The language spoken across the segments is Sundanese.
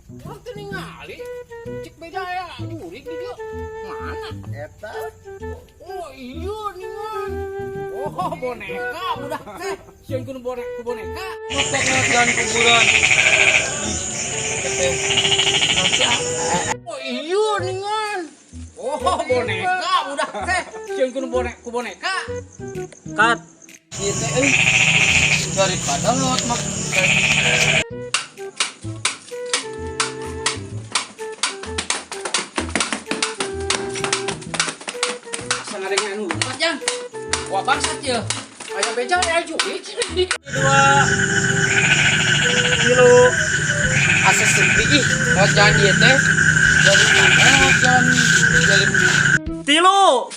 Urang teu ningali. Cek beja aya jurig di dieu. Mana? Eta. Oh iya ningan. Oh boneka budak teh. Sieun ku boneka ku boneka. Jalan kuburan. Oh iya ningan. Oh boneka budak teh. Sieun ku boneka ku boneka. Cut. Ieu teh euy. Daripada lewat mah. Asa ngadengeun anu lupa jang. Wah bangsat ye. Aya beja aya jurig. 2 kilo. Asa sepi ih, lewat jalan ieu teh. Daripada lewat jalan jalan tilu.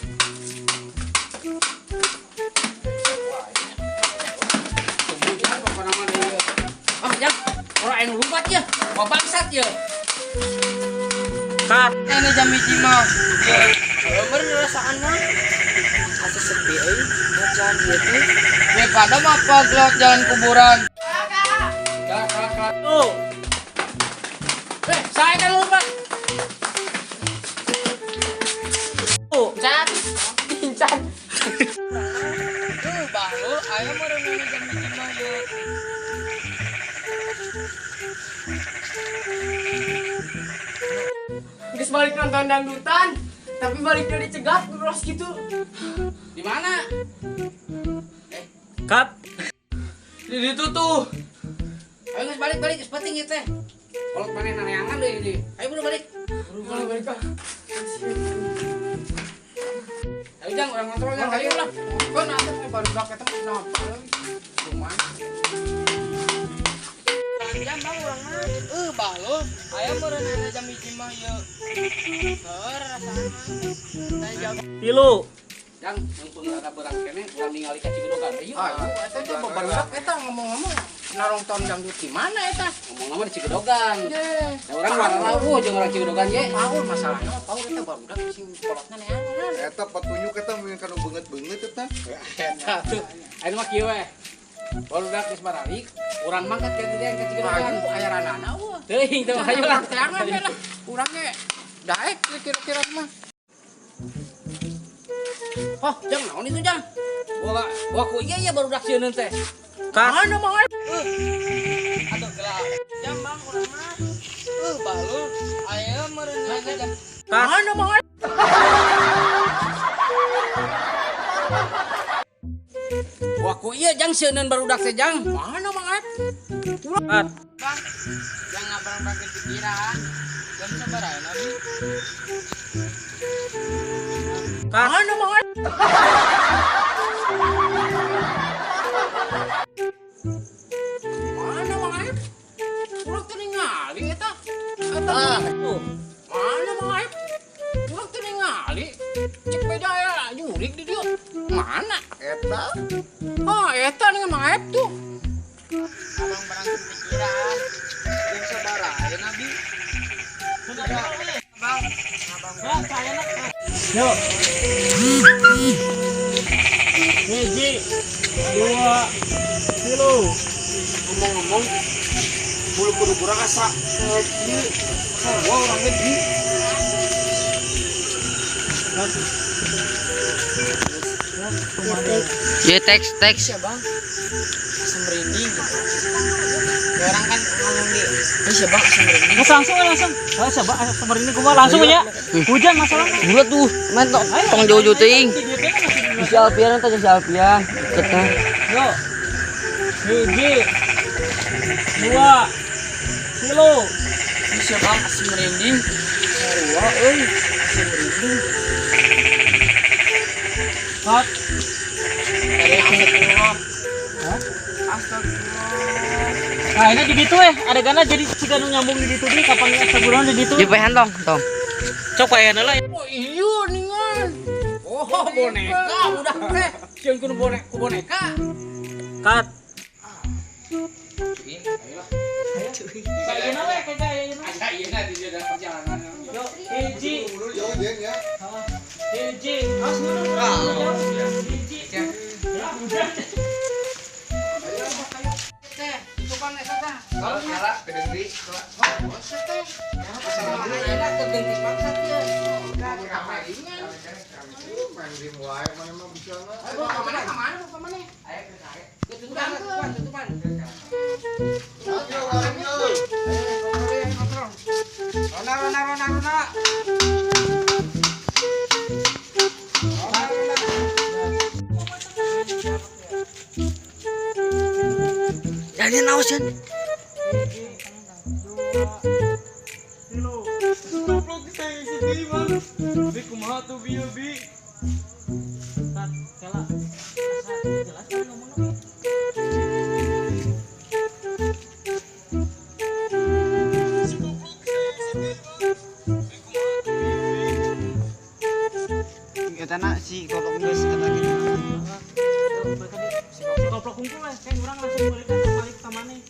Ah jang, ora anu lumpat ye. Wah bangsat ye. Cut. Ini jam hiji mah. Bener rasaan mah. Asa sepi euy, lewat jalan ieu teh. Daripada mah lewat jalan kuburan. Tuh. Saya kan lupa. Tuh. Jan. Incan. Tuh, bahlul aya meureun jam hiji mah ieu. Geus balik nonton dangdutan, tapi baliknya dicegat terus gitu. Di mana? Cut. Di ditu tuh. Ayo geus balik-balik geus penting ieu teh. Kolot maneh naneangan deui di. Ayo buru balik. Buru balik ah. Ayo jang urang kontrol jang ayo lah. Kan atuh teh barudak eta mah kenapa? Lumayan. Jam bang urang mah. Bahlul, aya meureun aya jam hiji mah ieu. Heur rasaan mah. Teh jam Tilu. Jang, mumpung rada berang keneh urang ningali ka Cigedogan. Ayo. Ayo eta teh barudak eta ngomong-ngomong narongton dangdut di mana eta? Ngomong-ngomong di Cigedogan. Ye. Nah, urang mah rawuh jeung urang Cigedogan ye. Paul masalahna mah paul eta barudak sing kolotna neangan. Eta petunjuk eta mungkin kanu beungeut-beungeut eta. Eta tuh. Ayeuna mah kieu we. Barudak geus baralik, urang mangkat ka dieu ka Cigedogan. Ayo aya ranana eueuh. Teuing teh ayo lah. Teangan we lah. Urang ge daek kira-kira mah. Oh, jang naon itu jang? Bawa bawa ku ieu ya barudak sieun teh. Cut. Mana mah? Atuh geura. Jam bang urang mah. Bahlul, aya meureun aya jam. Cut. Mana mah? Wah ku ieu jang sieun barudak teh jang. Mana mah? Cut. Bang, jangan ngabarang-barang pikiran. Jam sabaraha nabi? Cut. Mana mah? Mana mah? Urang teu ningali eta. Eta Tuh. mana mah? Urang teu ningali. Cek beja aya jurig di dieu. Mana? Eta. Ah, eta dengan Maep tuh. Abang barang pikiran. Jam sabaraha nabi? Bang, abang. Yuk. Hiji, 2, tilu. Ngomong-ngomong, bulu kudu kurang asa kieu. Sarua urang ge di. Ye teks teks. Ya bang, asa merinding. Ya, orang kan ngomong di, "Eh, ya bang, asa merinding." Nggak, langsung langsung. Ah, coba sumber ini gua langsung ya. Hujan masalahnya. Bulat tuh, main tong jauh-jauh teuing. Si Si Alpian tanya si Alpian. Kita. Yuk. Hiji, 2, tilu. Ih, ya bang, asa merinding. Sarua euy, asa merinding. Cut. Tadi astagfirullah. Astagfirullah. Nah, ini di ditu adeganna jadi siga nu nyambung di ditu deui kapan saburan di ditu. Di pehan tong, tong. Cok aya lah. Oh iya ningan. Oh boneka budak teh. Sieun ku boneka ku boneka. Cut. Ayeuna we kayak ayeuna. Aya ayeuna di dieu perjalanan. Yuk, hiji, Jauh jeung ya. hiji. Awas mundur. Hiji. Ya, udah. Teh, itu kan eta teh. Kalau nyala kedeui. Enak terganti bangsat ya. Main game wae mana mah bisa mah. Ayo ka mana ka mana ka mana? Ayo tutupan tutupan tutupan. Ayo warung yo. Rona rona rona rona. Jadi naos kan? Goblok saya si deui mah. Bi kumaha tuh bi bi. Tat, kela. Asa jelas kan ngomongna. Eta na si goblok geus kata gitu. Si goblok kumpul lah, kayak urang langsung balik balik ka maneh.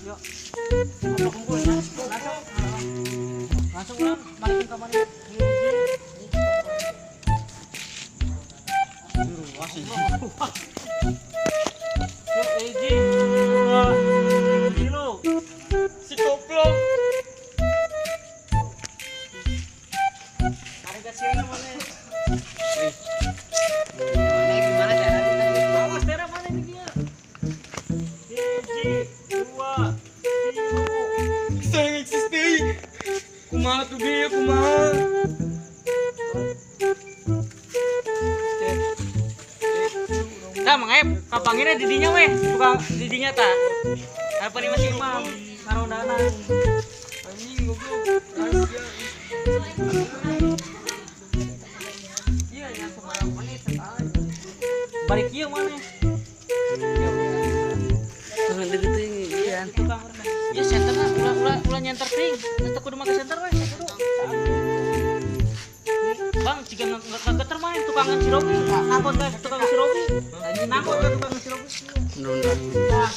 Yuk. Goblok kumpul ya. Langsung. Langsung urang balikin ka maneh. Yuk, hiji, dua, tilu. Si goblok. Tarik ka sieuna maneh. Gimana caranya? Awas daerah mana ini dia? Hiji, dua, tilu. Saya eksis deui. Kumaha tuh bi kumaha? Tah Mang Ep, kapangina di dinya weh, tukang di dinya tah. Harapan masih imam, ngarondana. Anjing goblok. Rahasia. Iya, yang seberapa menit sekali. Balik ieu maneh. Tuh gitu iya. Tukang urang. Ya center lah, ulah ulah ulah nyenter ting. Geus teu kudu make center weh, kudu. Bang, jika nggak geter mah tukangan si Robi. Nangkot ka tukang si Robi. Nangkot ka tukang si Robi.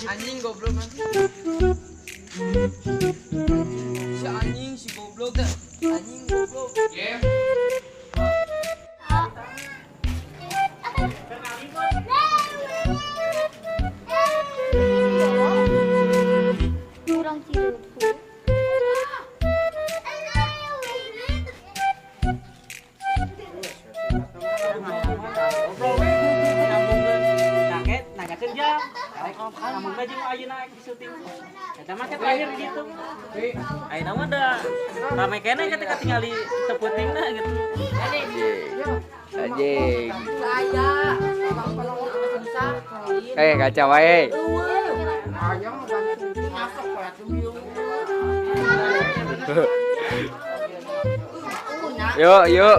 Anjing goblok nanti. Si anjing si goblok dah. Anjing goblok. Yeah. Kurang cirutu. Kaget, nanyakeun jam. Namun gaji mau ayeuna di syuting. Eta mah teh terakhir gitu. Ayeuna mah da rame keneh ketika tingali teu peutingna gitu. Anjing. Saya Eh kacau wae. Ayam masuk ya tuh. Yuk, yuk.